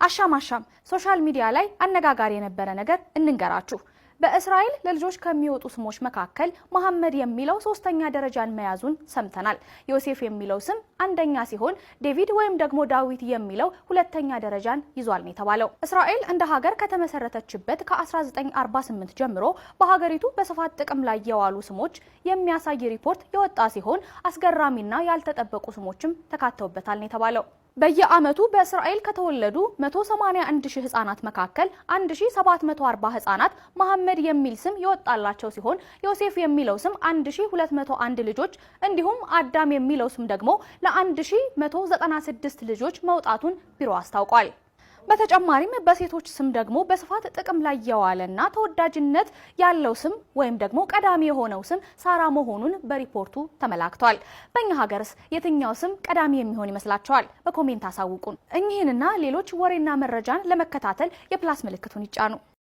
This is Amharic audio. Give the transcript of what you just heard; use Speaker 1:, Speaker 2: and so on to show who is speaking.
Speaker 1: አሻም አሻም፣ social media ላይ አነጋጋሪ የነበረ ነገር እንንገራችሁ። በእስራኤል ለልጆች ከሚወጡ ስሞች መካከል መሐመድ የሚለው ሶስተኛ ደረጃን መያዙን ሰምተናል። ዮሴፍ የሚለው ስም አንደኛ ሲሆን ዴቪድ ወይም ደግሞ ዳዊት የሚለው ሁለተኛ ደረጃን ይዟል ነው የተባለው። እስራኤል እንደ ሀገር ከተመሰረተችበት ከ1948 ጀምሮ በሀገሪቱ በስፋት ጥቅም ላይ የዋሉ ስሞች የሚያሳይ ሪፖርት የወጣ ሲሆን አስገራሚና ያልተጠበቁ ስሞችም ተካተውበታል ነው የተባለው። በየዓመቱ በእስራኤል ከተወለዱ 181 ሺህ ህጻናት መካከል 1740 ህጻናት መሐመድ የሚል ስም የወጣላቸው ሲሆን ዮሴፍ የሚለው ስም 1201 ልጆች እንዲሁም አዳም የሚለው ስም ደግሞ ለ1196 ልጆች መውጣቱን ቢሮ አስታውቋል። በተጨማሪም በሴቶች ስም ደግሞ በስፋት ጥቅም ላይ የዋለና ተወዳጅነት ያለው ስም ወይም ደግሞ ቀዳሚ የሆነው ስም ሳራ መሆኑን በሪፖርቱ ተመላክቷል። በእኛ ሀገርስ የትኛው ስም ቀዳሚ የሚሆን ይመስላችኋል? በ comment አሳውቁን። እኚህንና ሌሎች ወሬና መረጃን ለመከታተል የ plus ምልክቱን ይጫኑ።